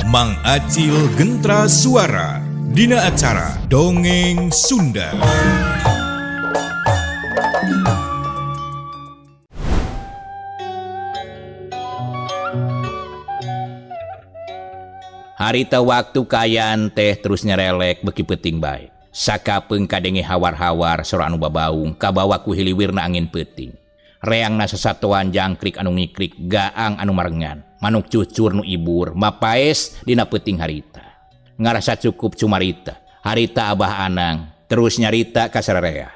Mang Acil Gentra Suara dina acara Dongeng Sunda. Harita waktu kaayaan teh terus nyerelek beki peuting bae. Sakapeung kadenge hawar-hawar sora anu babaung kabawa ku hiliwirna angin peuting. Reangna sasatoan jangkrik anu ngikrik, gaang anu marengan, manuk cucur nu ibur, mapaes dina peuting harita. Ngarasa cukup cumarita, harita Abah Anang terus nyarita ka sararea.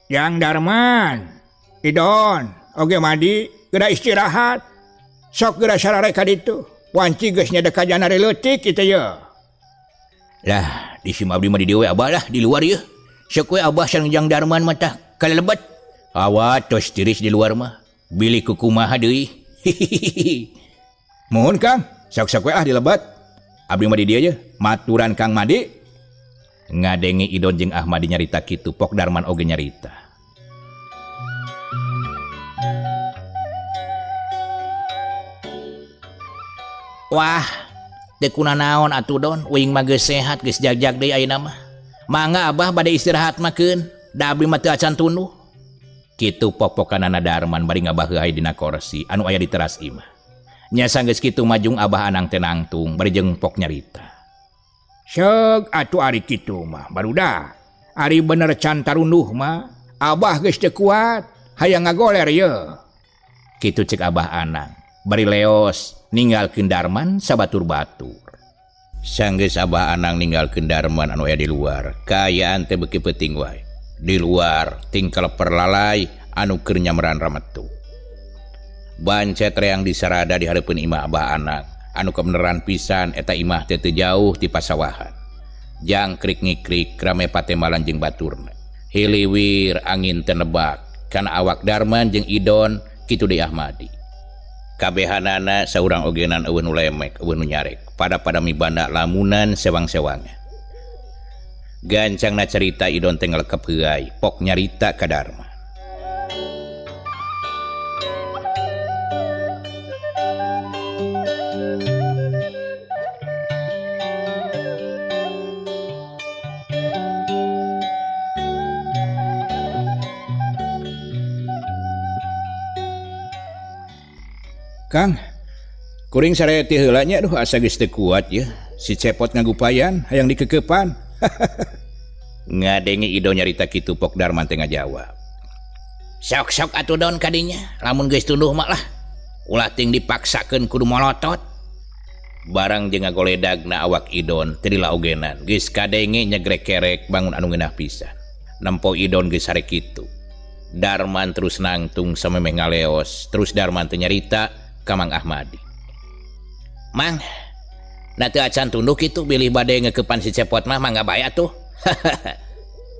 Yang Darman, Idon, oge Madi, geura istirahat. Sok geura sarare ka ditu. Wanci geus nyadek kajana leutik kitu ye. Lah, di sim abdi mah di dieu we Abah lah, di luar ye. Sok we Abah sareng Jang Darman mah tah kalebet. Hawa tos tiris di luar mah. Bilih kukumaha deui. Muhun Kang, sok-sok we ah dilebet. Abdi mah di dieu ye, maturan Kang Madi. Ngadenge Idon jeung Ahmadi nyarita kitu, Pok Darman oge nyarita. Wah, teu kunanaon atuh Don, uing mah geus sehat, geus jagjag deui ayeuna mah. Mangga Abah bade istirahat mah keun, da abdi mah teu acan tunduh. Kitu pok-pokanana Darman bari ngabaheuay dina korsi anu aya di teras imah. Nya sanggeus kitu majung Abah Anang teh nangtung bari jeung Pok nyarita. Seug atuh ari kitu mah barudak. Ari bener can tarunduh mah Abah geus teu kuat, hayang ngagoler ye. Kitu cek Abah Anang bari leos ninggalkeun Darman sabatur-batur. Sanggeus Abah Anang ninggalkeun Darman anu aya di luar, kaayaan teh beuki peuting wae. Di luar tingkel perlalai anu keur nyamran rametu. Bancet reang disarada di hareupeun imah Abah Anang anu kebeneran pisan eta imah teh teu jauh ti pasawahan. Jangkrik ngikrik rame patemalan jeung baturna. Hiliwir angin teu nebak kana awak Darman jeung Idon kitu deui Ahmadi. Kabehanana saurang ogenan eueuh nu lemek, eueuh nu nyarek, pada-pada mibanda lamunan sewang-sewangan. Gancangna carita Idon teh ngelekep heuay, Pok nyarita ka Darman. Kang, kuring sareti heula nya, duh asa geus teu kuat ye. Si Cepot ngagupayan hayang dikekepan. Ngadenge Idon nyarita kitu Pok Darman teh ngajawab. Sok-sok atuh Don kadinya, lamun geus tunduh mah lah. Ulah ting dipaksakeun kudu molotot. Barang jeung ngagoledagna awak Idon teu dilaogenan, geus kadenge nyegrek kerek bangun anu ngeunah pisan. Nempo Idon geus sare kitu. Darman terus nangtung samemeh ngaleos, terus Darman teh nyarita ka Mang Ahmadi. Mang, na teu acan tunduh kitu bilih bade ngekepan si Cepot mah mangga bae atuh.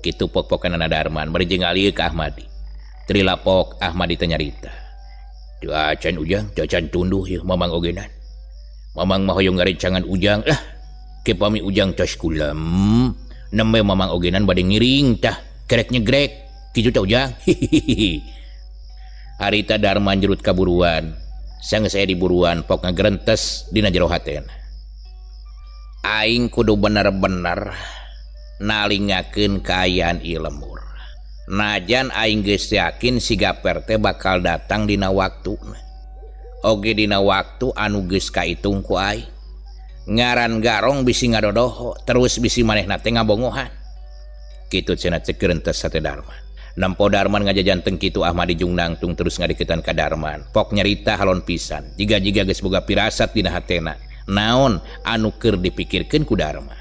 Kitu pok-pokanana Darman bari jeung ngalieu ka Ahmadi. Trilapok Ahmadi teh nyarita. Teu acan Ujang, teu acan tunduh ieu Mamang ogenan. Mamang mah hoyong ngarencangan Ujang lah. Ke pami Ujang tos kulem. Nembe Mamang ogenan bade ngiring tah, kerek nyegrek. Kitu tah Ujang. Hihihi. Harita Darman jerut kaburuan. Sang saya diburuan pok ngagerentes dina jero hatena. Aing kudu bener-bener nalingakeun kaayaan ieu lembur. Najan aing geus yakin si Gaper teh bakal datang dina waktuna. Oge dina waktu anu geus kaitung ku aing. Ngaran garong bisi ngadodoho, terus bisi manehna teh ngabongohan. Kitu cenah cek gerentes sate Darman. Nempo Darman ngajajan teng kitu Ahmadi jung nangtung terus ngadiketan ka Darman. Pok nyarita halon pisan, jiga-jiga geus boga pirasat dina hatena. Naon anu keur dipikirkeun ku Darman.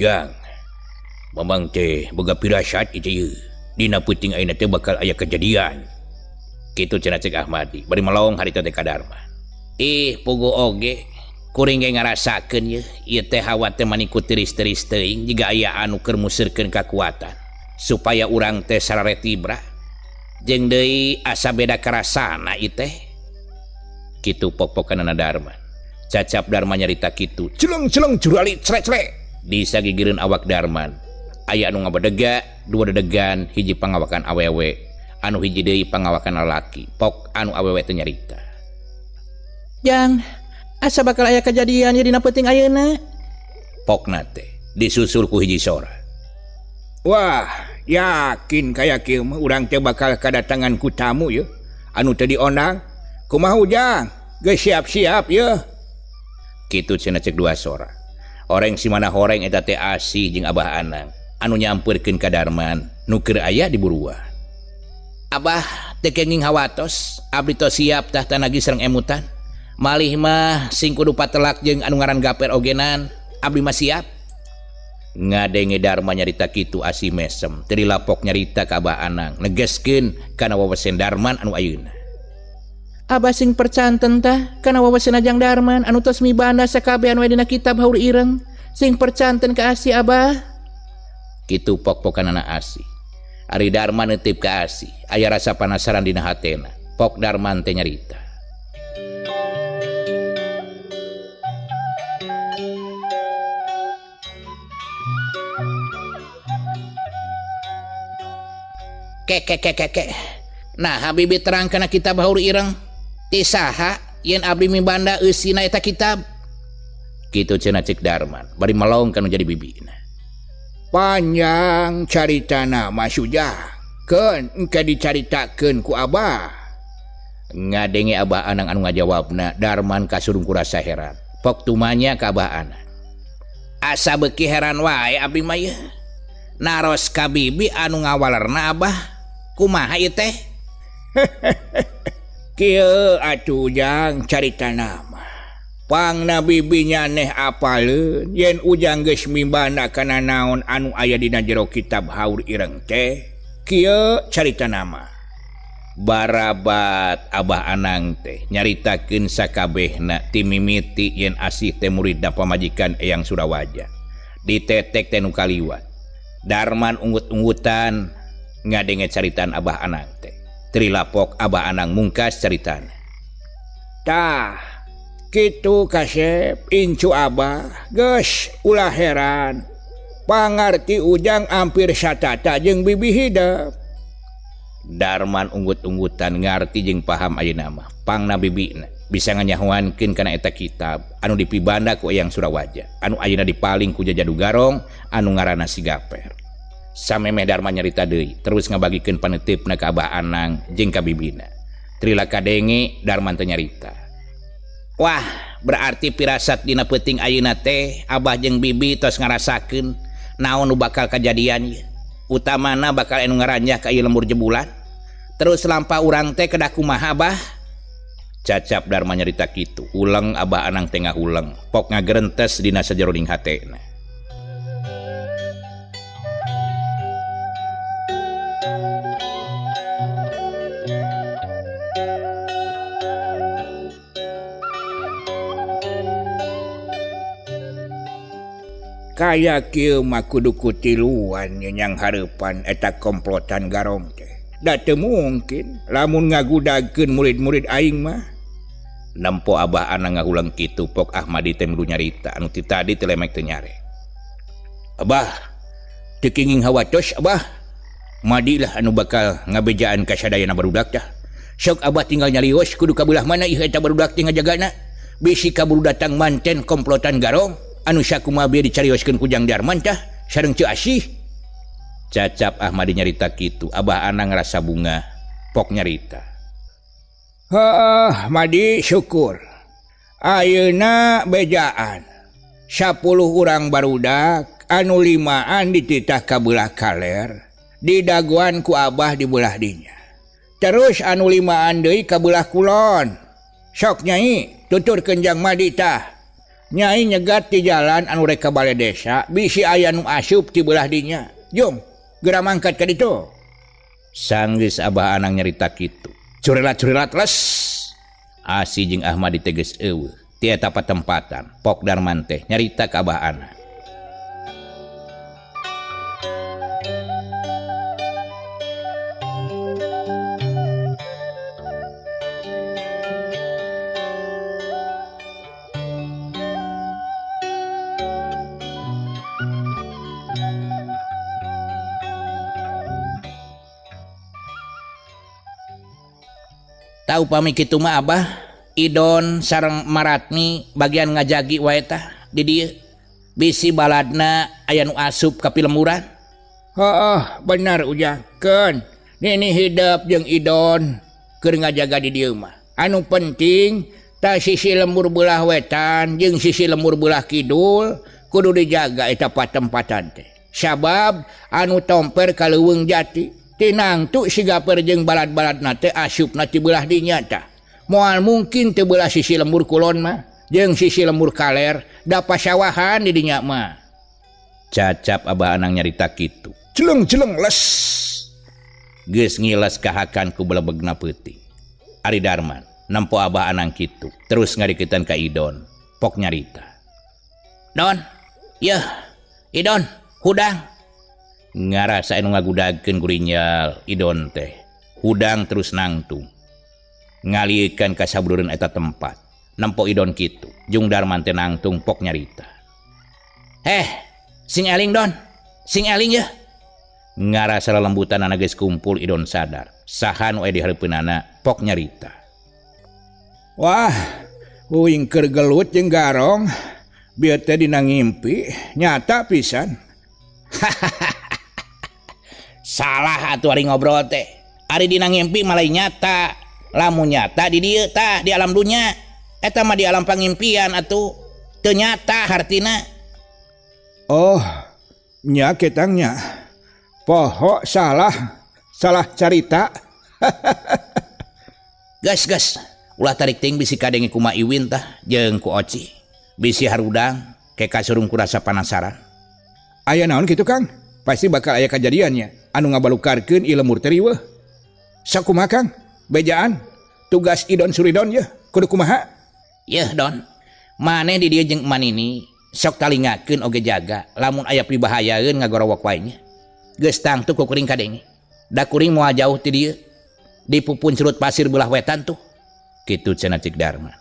Ujang, Mamang teh boga pirasat ieu teh. Dina peuting ayeuna teh bakal aya kejadian. Kitu cenah cek Ahmadi bari melong harita teh ka Darman. Ih pugu oge kuring ge ngarasakeun yeuh ieu teh hawa teh maniku tiris-tiris teuing jiga aya anu keur museurkeun kakuatan supaya urang teh sarare tibra. Jeung deui asa beda karasana ieu teh. Kitu pok-pokanana Darman. Cacap Darman nyarita kitu. Celeng-celeng jurali cre-cre. Disagigireun awak Darman. Aya anu ngabedega, dua dedegan, hiji pangawakan awewe, anu hiji deui pangawakan lalaki. Pok anu awewe teh nyarita. Jang, asa bakal aya kejadian ye dina peuting ayeuna. Pokna teh disusul ku hiji sora. Wah, yakin kaya kieu mah urang teh bakal kadatangan ku tamu ye. Anu teu diondang. Kumaha Ujang? Geus siap-siap ye. Kitu cenah cek dua sora. Oreng si mana horeng eta teh Asih jeung Abah Anang anu nyampeurkeun ka Darman nu keur aya di buruan. Abah teu kenging hawatos, abdi tos siap tah tanagi sareng emutan. Malih mah sing kudu patelak jeung anu ngaran Gaper ogenan, abdi mah siap. Ngadenge Darman nyarita kitu Asih mesem, teu dilapok nyarita ka Abah Anang, negeskeun kana wawesen Darman anu ayeuna. Abah sing percanten tah kana wawasan Jang Darman anu tos mibanda sakabeh anu aya dina kitab Haur Ireng, sing percanten ka Asih Abah. Kitu pok-pokanana Asih. Ari Darman neutip ka Asih, aya rasa panasaran dina hatena. Pok Darman teh nyarita. Ke ke ke ke ke. Nah, Habibi terang kana kitab Haur Ireng. Ti saha yen abdi mibanda eusina eta kitab? Kitu cenah cek Darman, bari melong kanu jadi bibina. Panjang caritana Mas Ujang. Keun engke dicaritakeun ku Abah. Ngadenge Abah Anang anu ngajawabna, Darman kasurung ku rasa heran. Pok tumanya ka Abah Anang. Asa beuki heran wae abdi mah yeuh. Naros ka bibi anu ngawalerna Abah. Kumaha ieu teh? Kieu atuh Ujang caritana mah. Pangna bibi nyaneh apaleun yen Ujang geus mibanda kana naon anu aya dina jero kitab Haur Ireng teh. Kieu caritana mah. Barabat Abah Anang teh nyaritakeun sakabehna ti mimiti yen Asih teh muridna pamajikan Eyang Surawaja. Ditetek teh nu kaliwat. Darman unggut-unggutan ngadenge caritaan Abah Anang teh. Trilapok Abah Anang mungkas caritana. Tah, kitu kasep incu Abah geus ulah heran. Pangarti Ujang ampir satata jeung bibi hidep. Darman unggut-unggutan ngarti jeung paham ayeuna mah. Pangna bibina bisa nganyahoankeun kana eta kitab anu dipibanda ku Eyang Surawaja, anu ayeuna dipaling ku Jajadu Garong anu ngaranna si Gaper. Samemeh Darman nyarita deui, terus ngabagikeun paneuteup ka Abah Anang jeung ka bibina. Trila kadenge Darman teh nyarita. Wah, berarti pirasat dina peuting ayeuna teh Abah jeung bibi tos ngarasakeun naon nu bakal kajadian ieu. Utamana bakal anu ngaranjah ka ieu lembur jebulan. Terus lampa urang teh kedah kumaha Abah? Cacap Darman nyarita kitu. Huleng Abah Anang teh ngahuleng, pok ngagerentes dina sajeroning hatena. Kaya kieu mah kudu kutiluan nyenyang hareupan eta komplotan Garong teh. Da teu mungkin lamun ngagudagkeun murid-murid aing mah. Nempo Abah Anang ngahulang kitu pok Ahmadi teh milu nyarita anu ti tadi teh lemek teu nyare. Abah, teu kenging hawatos Abah. Madilah anu bakal ngabejaan ka sadayana barudak tah. Sok Abah tinggal nyarios kudu ka beulah mana ieu eta barudak teh ngajagana. Bisi kaburu datang manten komplotan Garong. Anu sakumaha bieu dicarioskeun ku Jang Darman tah sareng Ceu Asih. Cacap Ahmadi nyarita kitu, Abah Anang ngrasa bunga, pok nyarita. Heuh, Madi syukur. Ayeuna bejaan. 10 urang barudak anu 5an dititah ka beulah kaler, didagoan ku Abah di beulah dinya. Terus anu 5an deui ka beulah kulon. Sok nyai, tuturkeun Jang Madi tah. Nyai nyegat di jalan anu rek ka bale desa bisi aya nu asup ti belah dinya. Jom, geura mangkat ka ditu. Sanggeus Abah Anang nyarita kitu. Curelat-curelat les. Asi jeung Ahmadi teh geus eueuh ti eta patempatan. Pok Darman teh nyarita ka Abah Anang. Tahu pami kitu mah Abah Idon sareng Maratni bagian ngajagi wae tah di dieu. Bisi baladna aya nu asup ka pilemburan. Heeh, bener Ujang. Keun nini hidep jeung Idon keur ngajaga di dieu mah. Anu penting tah sisi lembur belah wetan jeung sisi lembur belah kidul kudu dijaga eta patempatan teh. Sabab anu tomper ka leuweung jati tinang tu sigaper jeung balad-baladna teh asupna ti belah dinya tah. Moal mungkin teu belah sisi lembur kulon mah jeung sisi lembur kaler da pasawahan di dinya mah. Cacap Abah Anang nyarita kitu. Celeng-celeng les. Geus ngiles kahakan ku belebegna peuting. Ari Darman nempo Abah Anang kitu terus ngariketan ka Idon. Pok nyarita. Don, yeuh, Idon, hudang. Ngarasa anu ngagudagkeun gurinyal Idon teh. Hudang terus nangtung. Ngaliekan ka sabrureun eta tempat. Nempo Idon kitu. Jung Darman teh nangtung pok nyarita. Heh, sing eling Don. Sing eling yeuh. Ngarasa lelembutan geus kumpul Idon sadar. Saha nu aya di hareupeunana pok nyarita. Wah, uing keur gelut jeung garong. Bieu teh dina ngimpi nyata pisan. Salah atuh ari ngobrol teh. Ari dina ngimpi mah lain nyata. Lamun nyata di dieu tah di alam dunya. Eta mah di alam pangimpian atuh. Teu nyata hartina. Oh, nya ketangnya. Poho salah, salah carita. Gas gas, ulah tarik ting bisi kadenge kuma Iwin tah jeung ku Oci. Bisi harudang ke kasurung ku rasa panasaran. Aya naon kitu Kang? Pasti bakal aya kajadiannya anu ngabalukarkeun ieu lemur teh riweuh. Sakumaha Kang? Bejaan tugas Idon Suridon yeuh kudu kumaha? Yeuh Don, maneh di dieu jeung Manini sok talingakeun oge jaga lamun aya pibahayaeun ngagorowok wae nya. Geus tangtu ku kuring kadenge. Da kuring moal jauh ti dieu. Di pupun curut pasir belah wetan tuh. Kitu cenah Cik Darman.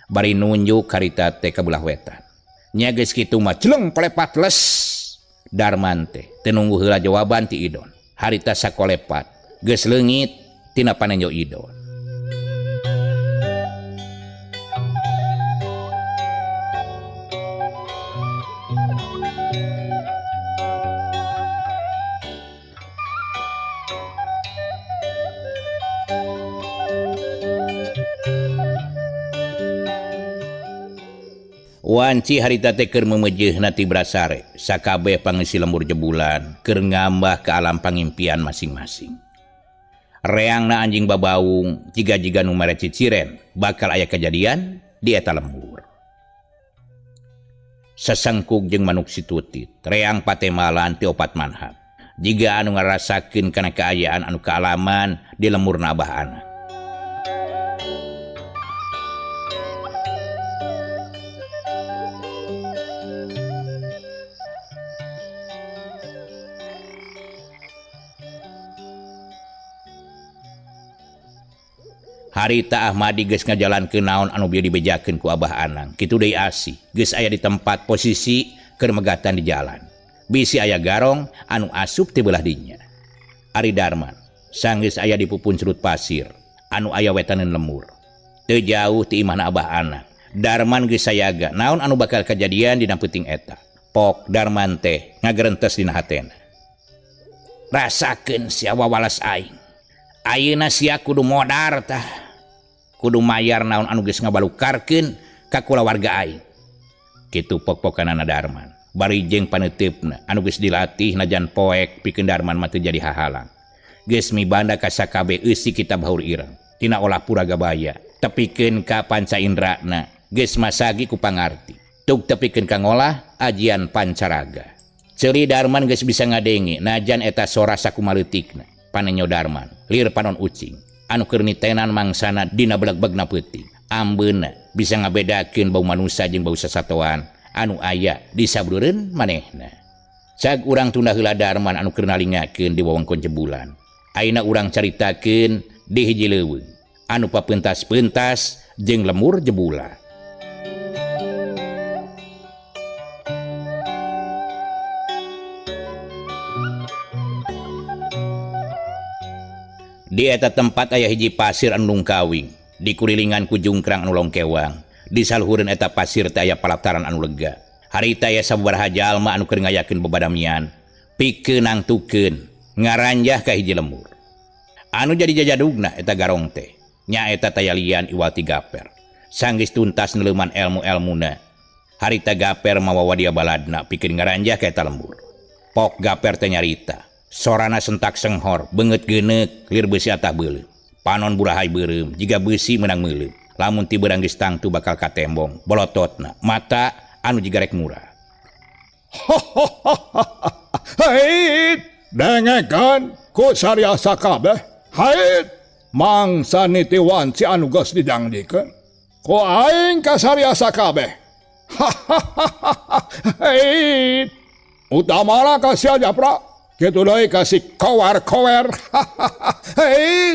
Bari nunjuk karita teh ka belah wetan. Nya geus kitu mah celeng kolepat les. Darman teh teu nunggu heula jawaban ti Idon. Harita sakolepat geus leungit tina panenjo Idon. Wanci harita teh keur memejeuna ti Brasare, sakabeh pangisi lembur jebulan keur ngambah ke alam pangimpian masing-masing. Reangna anjing babaung jiga-jiga nu mere ciciren bakal aya kejadian di eta lembur. Sasangkuk jeung manuk situtit, reang patemalan ti opat manhab. Jiga anu ngarasakeun kana kaayaan anu kaalaman di lemurna Abah Anang. Harita Ahmadi geus ngajalankeun naon anu bieu dibejakeun ku Abah Anang. Kitu deui Asi geus aya di tempat posisi keur megatan di jalan. Bisi aya garong anu asup ti beulah dinya. Ari Darman sanggeus aya di pupun curut pasir anu aya wetaneun lemur. Teu jauh ti imahna Abah Anang. Darman geus sayaga naon anu bakal kajadian dina peuting eta. Pok Darman teh ngagerentes dina hatena. Rasakeun sia wawalas aing. Ayeuna sia kudu modar tah. Kudu mayar naon anu geus ngabalukarkeun ka kulawarga aing. Kitu pok-pokanana Darman. Bari jeung paneuteup-na anu geus dilatih najan poek pikeun Darman mah teu jadi hahalang. Geus mibanda ka sakabeh eusi kitab haur ireng. Tina olah puragabaya tepikeun ka panca indrana geus masagi ku pangarti. Tug tepikeun ka ngolah ajian pancaraga. Ceuri Darman geus bisa ngadenge najan eta sora sakumaleutikna. Panenyo Darman, lir panon ucing anu keur nitenan mangsana dina belegbegna peuting. Ambeuna bisa ngabedakeun bau manusa jeung bau sasatoan anu aya di sabrureun manehna. Cag urang tunda heula Darman anu keur nalingakeun di wewengkon jebulan. Ayeuna urang caritakeun di hiji leuweung anu papentas-pentas jeung lemur jebula. Di eta tempat aya hiji pasir anu nungkawing, dikurilingan ku jungkrang anu longkewang. Di saluhureun eta pasir teh aya palataran anu lega. Harita aya sababaraha jalma anu keur ngayakeun bebadamian, pikeun nangtukeun ngaranjah ka hiji lemur. Anu jadi jajadugna eta garong teh, nyaeta tayalian iwal ti Gaper. Sanggeus tuntas neleuman elmu-elmuna. Harita Gaper mawa wadia baladna pikeun ngaranjah ka eta lembur. Pok Gaper teh nyarita. Sorana sentak senghor, beungeut geuneuk, lir beusi atah beuleum. Panon burahai beureum, jiga beusi meunang meuleum. Lamun ti beurang geus tangtu bakal katembong, bolototna, mata anu jiga rek murah. Hait, dengekeun ku sariasa kabeh. Hait, mangsa niti wanci anu geus dijangjikeun. Ku aing ka sariasa kabeh. Hait, utamana ka sia Japra. Kitu deui ka si kowar-kower. Hei.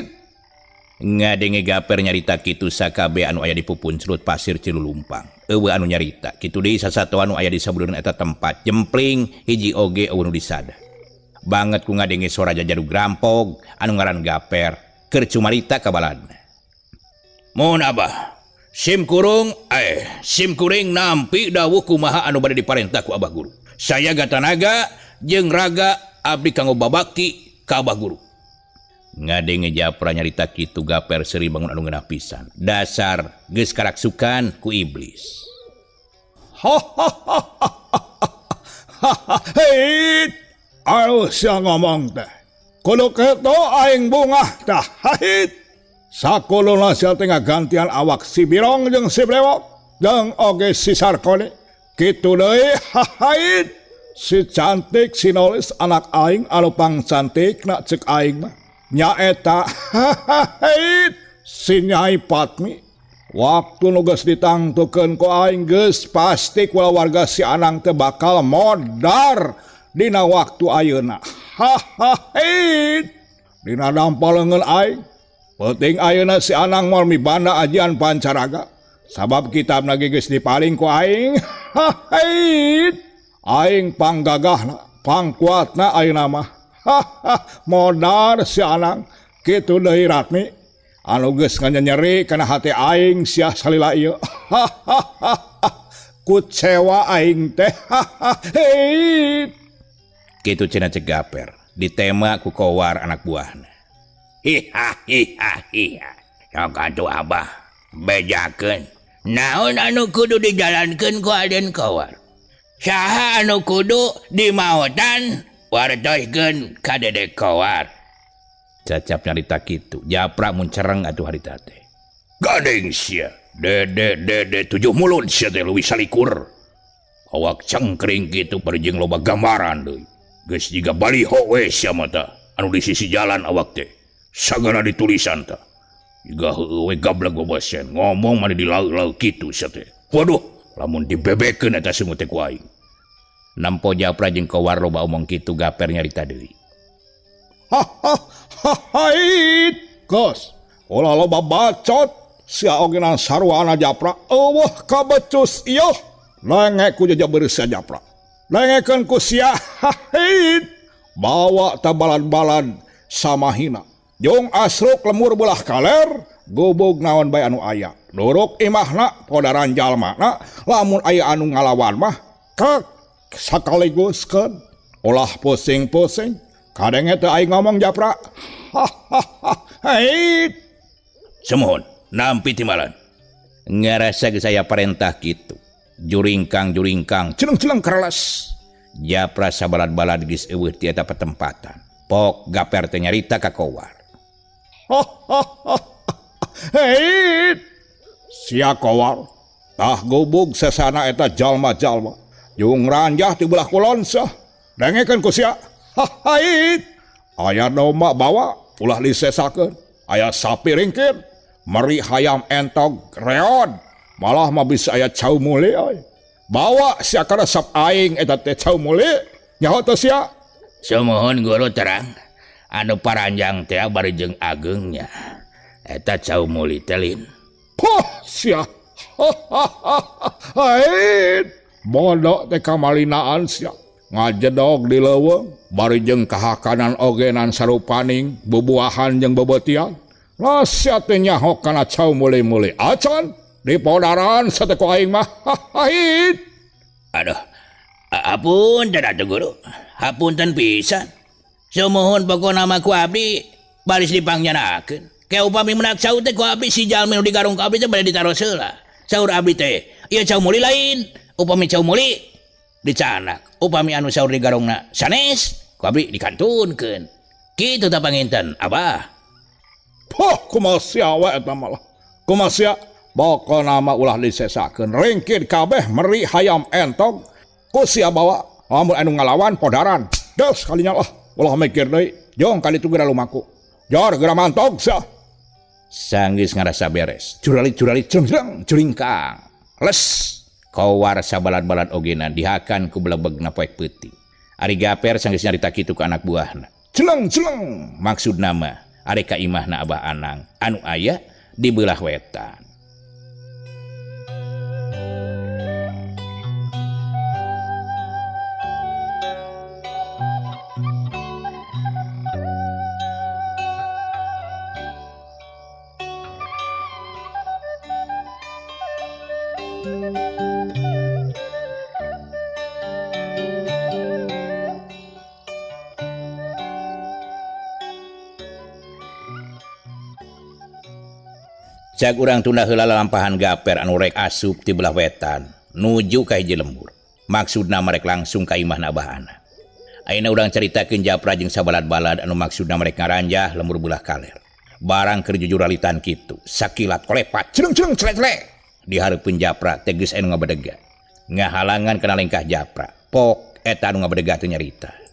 Ngadenge Gaper nyarita kitu sakabe anu aya di pupuncrut pasir Cilulumpang. Eueuh anu nyarita kitu deui sasatoan anu aya di sabuleun eta tempat jempling hiji oge eueuh nu disada. Banget ku ngadenge sora jajadug rampog anu ngaran Gaper keur cumarita ka baladna. Mun Abah, sim kurung sim kuring nampi dawuh kumaha anu bade diparentah ku Abah Guru. Saya gatanaga jeung raga abdi kanggo babakti ka Abah Guru. Ngadenge Japra nyarita kitu Gaper seuri bangun anu ngeunah pisan. Dasar geus karaksukan ku iblis. Hei, alus sia ngomong teh. Kudu kitu aing bungah tah. Hait. Sakuluna sia teh ngagantian awak si Birong jeung si Brewok jeung oge si Sarkone. Kitu deui hait. Si cantik si Nolis anak aing anu pangcantik nak cek aing mah nyaeta hait si Nyai Patmi. Waktu nu geus ditangtukeun ku aing geus pasti kulawarga si Anang teh bakal modar dina waktu ayeuna. Hait dina dampa leungeun aing penting ayeuna si Anang moal mibanda ajian pancaraga sabab kitabna ge geus dipaling ku aing. Hait aing panggagahna, pangkuatna ayeuna mah. Modar si Anang kitu deui Ratmi anu geus nganyeri kana hate aing sia salila ieu. Kucewa aing teh. Hei. Kitu cenah cek Gaper ditema ku kowar anak buahna. Hiha hiha hiha. Sok atuh Abah bejakeun. Naon anu kudu dijalankeun ku Aden Kowar? Saha anu kudu dimaotan wartoskeun ka Dede Kowar. Cacap nyarita kitu, Japra mun cereng atuh harita teh. Gading sia, Dede Dede tujuh mulun sia teh leuwih salikur. Awak cengkring kitu bari jeung loba gambaran deui. Geus jiga baliho we sia mah tah, anu di sisi jalan awak teh. Sagala ditulisan tah. Jiga heueuh we gableg bobosen, ngomong mah dilauk-lauk kitu sia teh. Waduh, lamun dibebekeun eta sungut teh ku aing. Nampo Japra jeung Kowar loba omong kitu Gaper nyarita deui. Hait, geus ulah loba bacot sia oge nan sarwana Japra eueuh kabecus ieu. Lenge ku jajabeureuh sia Japra. Lengekeun ku sia. Hait, bawa tabalan-balan samahina. Jung asruk lemur belah kaler, gubug naon bae anu aya. Duruk imahna podaran jalmana, lamun aya anu ngalawan mah kek sakaligus keun. Ulah pusing-pusing. Kadenge teh aing ngomong Japra. Hait. Sumuhun, nampi timbalan. Ngarasa geus aya parentah kitu. Juringkang-juringkang, celeng-celeng kereles. Japra sabalad-balad geus eueuh ti eta patempatan. Pok Gaper teh nyarita ka Kowar. Hei, sia Kowar. Tah gubug sesana eta jalma-jalma. Jung ranjah ti belah kulon sah. Dengekeun ku sia. Hahait. Aya domba bawa ulah disesakeun. Aya sapi ringkir, meri hayam entog reod. Malah mah bisa aya cau muli euy. Bawa sia ka resep aing eta teh cau muli. Nyaho teh sia. Sumuhun guru terang. Anu paranjang teh bari jeung ageungnya. Eta cau muli teh lin. Poh sia. Haid. Bodoh teh kamalinaan sia. Ngajedog di leuweung bari jeung kahakanan ogenan sarupaning bubuahan jeung bebetian. Lah sia teh nyaho kana cau muli-muli. Acan dipodaran sate ku aing mah. Haid. Aduh. Apunten atuh guru. Hapunten pisan. Sumuhun pokona mah ku abdi baris dipangjanakeun. Ke upami menak cau teh ku abdi si jalmi nu digarung ku abdi teh bade ditaros heula. Saur abdi teh, ieu cau muli lain. Upami cau muli dicanak. Upami anu saur digarungna sanes, ku abdi dikantunkeun. Kitu tah panginten, Abah. Poh, kumaha sia we eta malah. Kumaha sia? Pokona mah ulah disesakeun. Ringkid kabeh meri hayam entog ku sia bawa. Lamun anu ngalawan podaran. Geus kalinya lah. Ulah mikir deui. Jong kali itu geura lumaku. Jor geura mantog sia. Sanggeus ngarasa beres. Curali-curali cengceng curingkang. Les kawar sabalad-balad ogena dihakan ku belebegna poek peuting. Ari Gaper sanggeus nyarita kitu ka anak buahna. Celeng-celeng maksud nama ari ka imahna Abah Anang anu aya di beulah wetan. Cag urang tunda heula lalampahan Gaper anu rek asup ti belah wetan nuju ka hiji lembur. Maksudna merek langsung ka imahna Abah Anang. Ayeuna urang caritakeun Japra jeung sabalad-balad anu maksudna merek ngaranjah lembur belah kaler. Barang keur jujuralitan kitu, sakilat kolepat celeng-celeng cele-cele. Di hareupeun Japra teh geus anu ngabedega. Ngahalangan kana lengkah Japra. Pok eta anu ngabedega teh nyarita.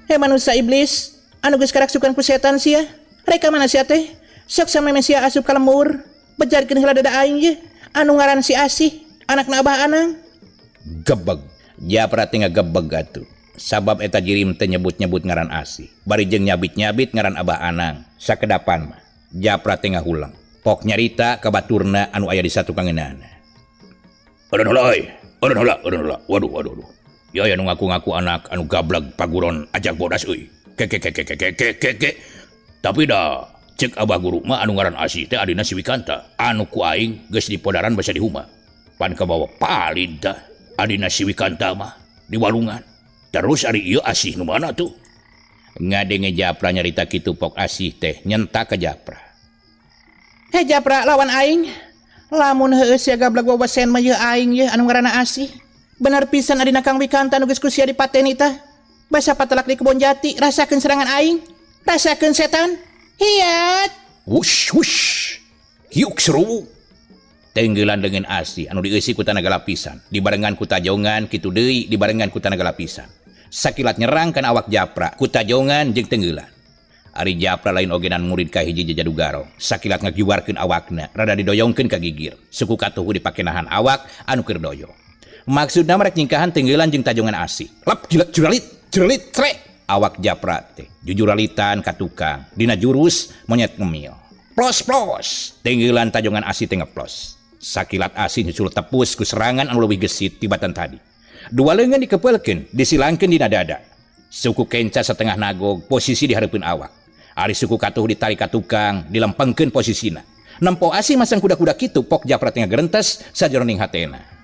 Hei manusia iblis, anu geus karaksukan ku setan sia. Reka mana sia teh? Sok sameme sia asup ka lembur. Bejarkeun heula dada aing ye. Anu ngaran si Asih, anakna Abah Anang. Gebeg. Japra teh ngagebeg atuh. Sabab eta jirim teh nyebut-nyebut ngaran Asih. Bari jeung nyabit-nyabit ngaran Abah Anang. Sakedapan mah Japra teh ngahulang. Pok nyarita ka baturna anu aya di satukangeunana. Aduh heula euy. Aduh heula, aduh heula. Waduh, waduh, waduh. Ya ya nu ngaku-ngaku anak anu gablag paguron ajak bodas euy. Ke ke ke ke ke ke ke ke. Tapi da cek Abah guru mah anu ngaran Asih teh adina si Wikanta. Anu ku aing geus dipodaran basa di huma. Pan kabawa palid tah adina si Wikanta mah di walungan. Terus ari ieu Asih nu mana tuh? Ngadenge Japra nyarita kitu pok Asih teh nyentak ka Japra. Heh Japra lawan aing. Lamun heueuh sia gablag wawesen mah ieu aing ye anu ngaranna Asih. Bener pisan adina Kang Wikanta nu geus ku sia dipateni tah. Basa patelak di kebon jati, rasakeun serangan aing. Rasakeun setan. Hiat. Wush wush. Hiuk seru. Tenggelan dengan Asih anu dieusi ku tanaga lapisan, dibarengan ku tajongan kitu deui dibarengan ku tanaga lapisan. Sakilat nyerang kana awak Japra ku tajongan jeung tenggelan. Ari Japra lain ogenan murid ka hiji jajadu garong. Sakilat ngagiwarkeun awakna, rada didoyongkeun ka gigir. Suku katuhu dipake nahan awak anu keur doyong. Maksudna merek nyingkahan tenggelan jeung tajongan Asih. Lep jilet juralit, juralit trek. Awak Japra teh jujuralitan ka tukang. Dina jurus monyet ngemil. Plos plos, tenggelan tajongan Asih teh ngeplos. Sakilat Asih nyusul tepus ku serangan anu leuwih gesit tibatan tadi. Dua leungeun dikepelkeun, disilangkeun dina dada. Suku kenca setengah nagog posisi di hareupeun awak. Ari suku katuh ditarik ka tukang, dilempengkeun posisina. Nempo Asih masang kuda-kuda kitu pok Japra teh ngagerentes sajeroning hatena.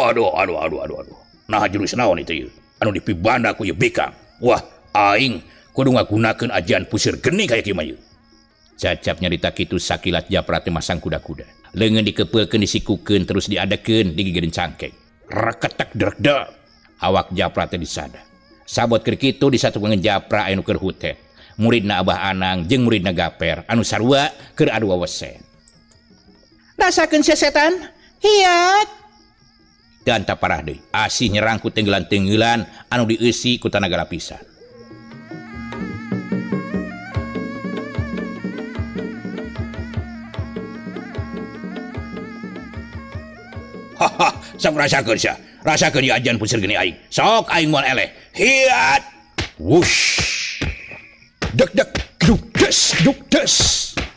Aduh aduh aduh aduh aduh. Nah jurus naon itu ieu? Anu dipibanda ku ieu bikang. Wah, aing kudu ngagunakeun ajian pusir geni kaya kieu mah ieu. Cacap nyarita kitu sakilat Japra teh masang kuda-kuda. Leungeun dikepeulkeun disikukeun terus diadekeun digigireun cangkeng. Reketek drekdek. Awak Japra teh disada. Sabot keur kitu disatukeun Japra anu keur hutet. Muridna Abah Anang jeung muridna Gaper anu sarua keur adu wawesen. Rasakeun sia setan. Hiat. Dan tak parah deui. Asih nyerang ku tenggelan-tenggelan anu dieusi ku tanaga lapisan. Haha, sok rasakeun sia. Rasakeun ieu ajian pusir geni aing. Sok aing moal eleh. Hiat. Wush. Dek dek duk des duk des.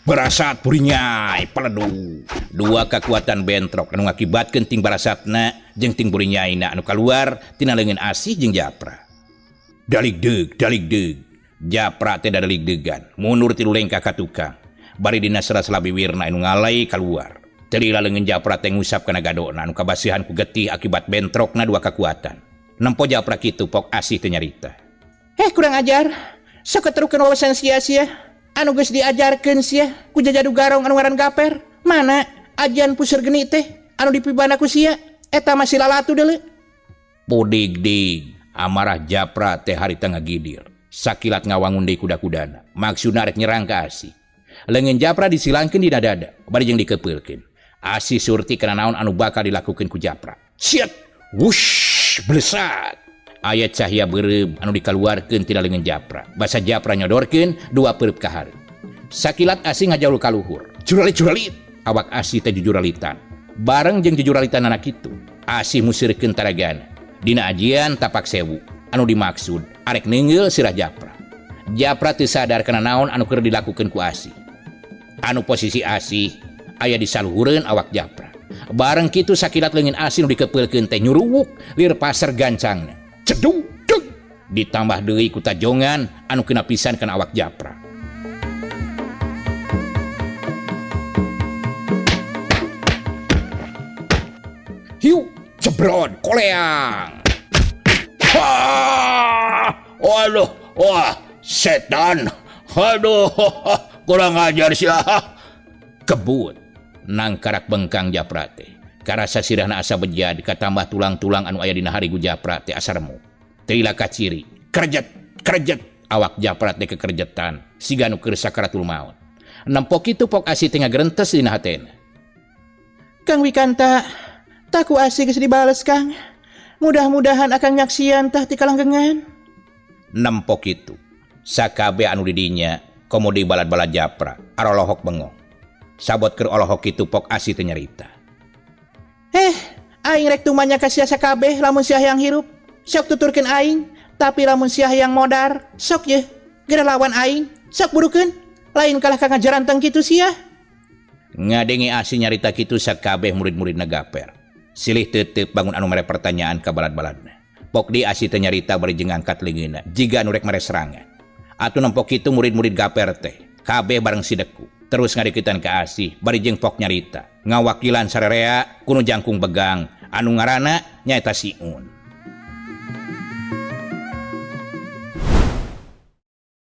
Barasat burinyai peledu. Dua kekuatan bentrok anu ngakibatkeun ting barasatna jeung ting burinyaina anu kaluar tina leungeun Asih jeung Japra. Daligdeug daligdeug. Japra teh dadaligdeugan, mundur tilu lengkah ka tukang. Bari dina sela-sela biwirna anu ngalai kaluar. Telila leungeun Japra teh ngusap kana gadona anu kabasihan ku getih akibat bentrokna dua kekuatan. Nempo Japra kitu pok Asih teh nyarita. Heh kurang ajar. Sok keterukeun wawasan sia-sia. Anu geus diajarkeun sia ku jajadu garong anu ngaran Gaper. Mana ajian pusir geni teh anu dipibanda ku sia eta masih lalatu deuleu. Pudigdig amarah Japra teh harita ngagidir. Sakilat ngawangun deui kuda-kudana. Maksudna rek nyerang ka Asih. Leungeun Japra disilangkeun dina dada bari jeung dikepeulkeun. Asih surti kana naon anu bakal dilakukeun ku Japra. Siat, wush, blesat. Aya cahaya beureum anu dikaluarkeun tina leungeun Japra. Basa Japra nyodorkeun dua peureub ka hareup. Sakilat Asih ngajaul ka luhur. Juralit-juralit. Awak Asih teh jujuralitan. Bareng jeung jujuralitan anak kitu, Asih musirkeun taragana. Dina ajian tapak sewu anu dimaksud arek neungeul sirah Japra. Japra teu sadar kana naon anu keur dilakukeun ku Asih. Anu posisi Asih aya di saluhureun awak Japra. Bareng kitu sakilat leungeun Asih nu dikepeulkeun teh nyuruwuk lir pasar gancangna. Cedung deg. Ditambah deui ku tajongan anu kena pisan kana awak Japra. Hiu jebrod koleang. Ha! Aduh, wah, setan. Aduh, kurang ajar sia. Kebut nangkarak bengkang Japra teh. Karasa sirahna asa bejad katambah tulang-tulang anu aya dina harigu Japra teh asa remuk. Teu kaciri, kerjet, kerjet. Awak Japra teh kekerjetan siga nu keur sakaratul maut. Nempo kitu pok Asih teh ngagerentes dina hatena. Kang Wikanta, taku Asih geus dibales Kang. Mudah-mudahan akang nyaksian tah ti kalanggengan. Nempo kitu sakabeh anu di dinya komo deui balad-balad Japra arolohok bengong. Sabot keur olohok kitu pok Asih teh nyarita. Aing rek tumanya ka sia sakabeh lamun sia hayang hirup. Sok tuturkeun aing, tapi lamun sia hayang modar, sok yeuh geura lawan aing, sok burukeun. Lain kalah ka ngajaranteng kitu sia. Ngadenge Asih nyarita kitu sakabeh murid-muridna Gaper. Silih tetep bangun anu mere pertanyaan ka balad-baladna. Pok di Asih teh nyarita bari jeung ngangkat leungeunna jiga anu rek mere serangan. Atuh nempo kitu murid-murid Gaper teh kabeh bareng sideku. Terus ngadeukeutan ka Asih bari jeung pok nyarita ngawakilan sarerea kuno jangkung begang anu ngaranna nyaeta Siun.